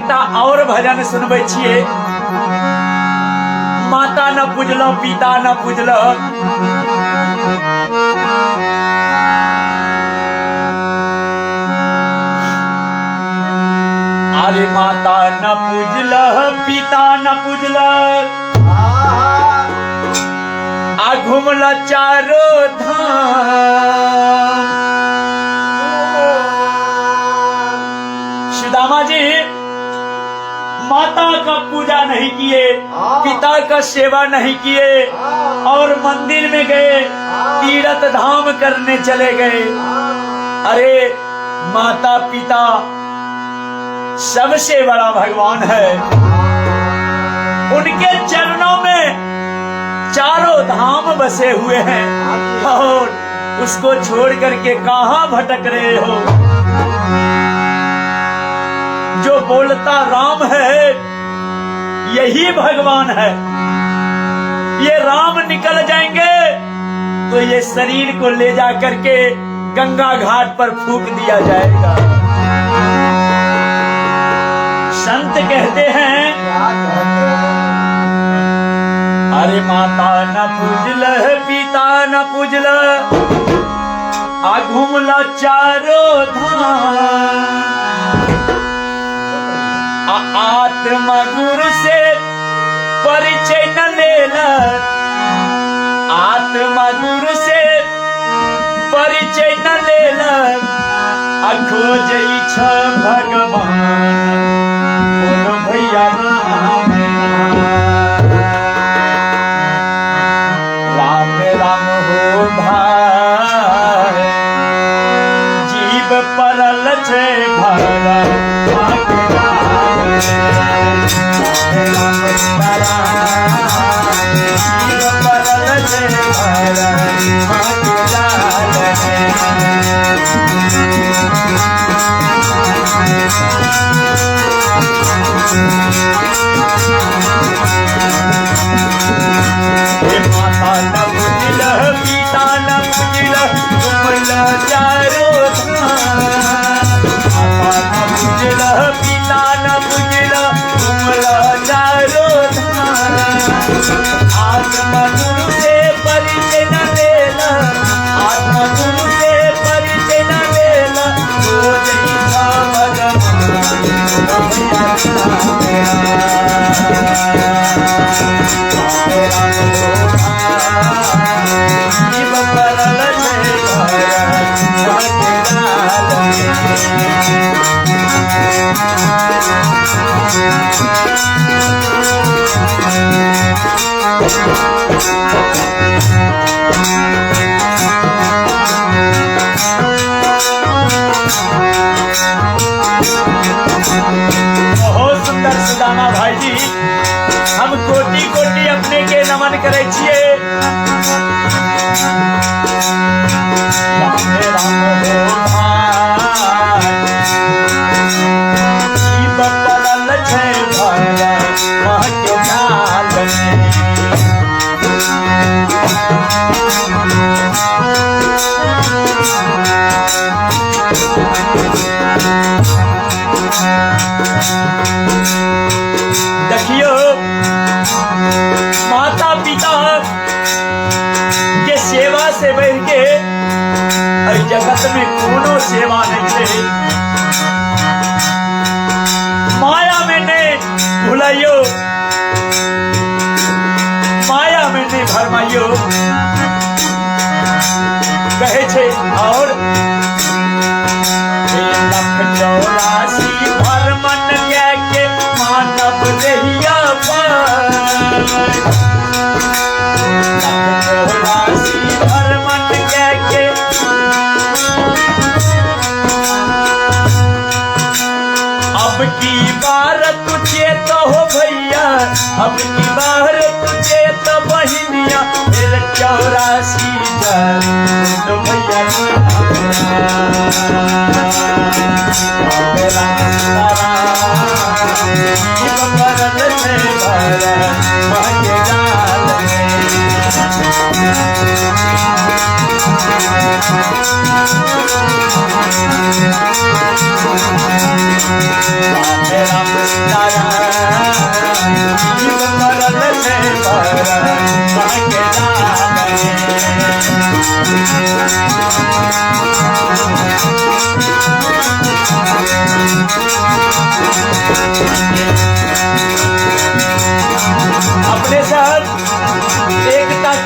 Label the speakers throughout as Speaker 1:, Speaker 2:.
Speaker 1: एकटा और भजन सुनबै छियै। माता न पूजलहुँ, पिता न पूजलहुँ, अरे माता न पूजलह, पिता न पूजलह, आ घुमल चारो धाम। सुदामा जी माता का पूजा नहीं किए, पिता का सेवा नहीं किए और मंदिर में गए, तीर्थ धाम करने चले गए। अरे माता पिता सबसे बड़ा भगवान है, उनके चरणों में चारों धाम बसे हुए हैं और उसको छोड़ करके कहां भटक रहे हो? जो बोलता राम है यही भगवान है। ये राम निकल जाएंगे तो ये शरीर को ले जा करके गंगा घाट पर फूंक दिया जाएगा। संत कहते हैं, अरे माता न पूजल, पिता न पूजल, आ घूमल चारो धाम। आत्मा गुरु से परिचय न लेल, आत्मा गुरु से परिचय न लेल, आ खोजै छ भगवान। बोलो भैया राम राम राम हो भाई, जीव परल छे भगवान। जीव परल छे माता न पूजल, पिता न पूजल, घुमल चारो धाम। माता न पूजल, पिता न पूजल, घुमल चारो धाम। आत्मा गुरु से परिचय न लेल, आत्मा गुरु से परिचय न लेल, खोजै छ भगवान। जीव परल छै बहुत सुंदर सुदामा भाई जी, हम कोटि कोटि अपने के नमन करे छिए। राम राम हो भाई, जीव परल छै भगवान के जाल में। देखियो माता पिता के सेवा से बढ़ के एहि जगत में कोनो सेवा नहीं छै। माया में नहीं भुलाइयो, माया में नहीं भरमाइयो। कहे छै और लख 84 भरमन के मानव देहिया पर, लख 84 भरमन के अब की बार तुझे तो हो भैया, अब की बार तुझे तो बहिनिया, फिर 84 जाए तो भैया राम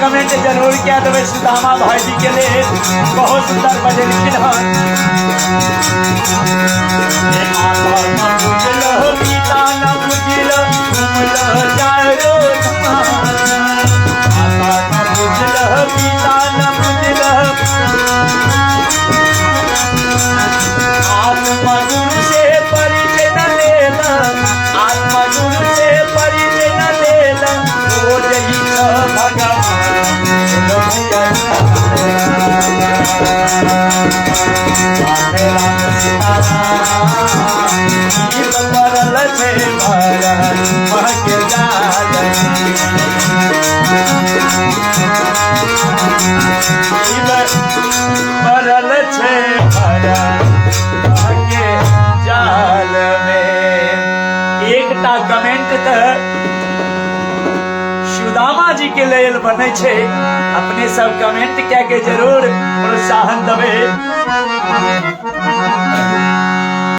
Speaker 1: कमेंट जरूर कए देबै सुदामा भाईजी के लेल, बहुत सुंदर बजेलखिन हन। माता न बुझल पिता न बुझल घुमल चारो धाम। माता न बुझल पिता न बुझल, आत्मा गुरु से परिचय न लेला, आत्मा गुरु से परिचय न लेला, रोज ही भगवान। राम राम सीता राम पड़ल छै भरल महके जाल, पड़ल छै भरल महके जाल में। एकटा कमेंट तऽ सुदामा जी के लेल बनै छै, अपने सब कमेंट कए के जरूर प्रोत्साहन देबै।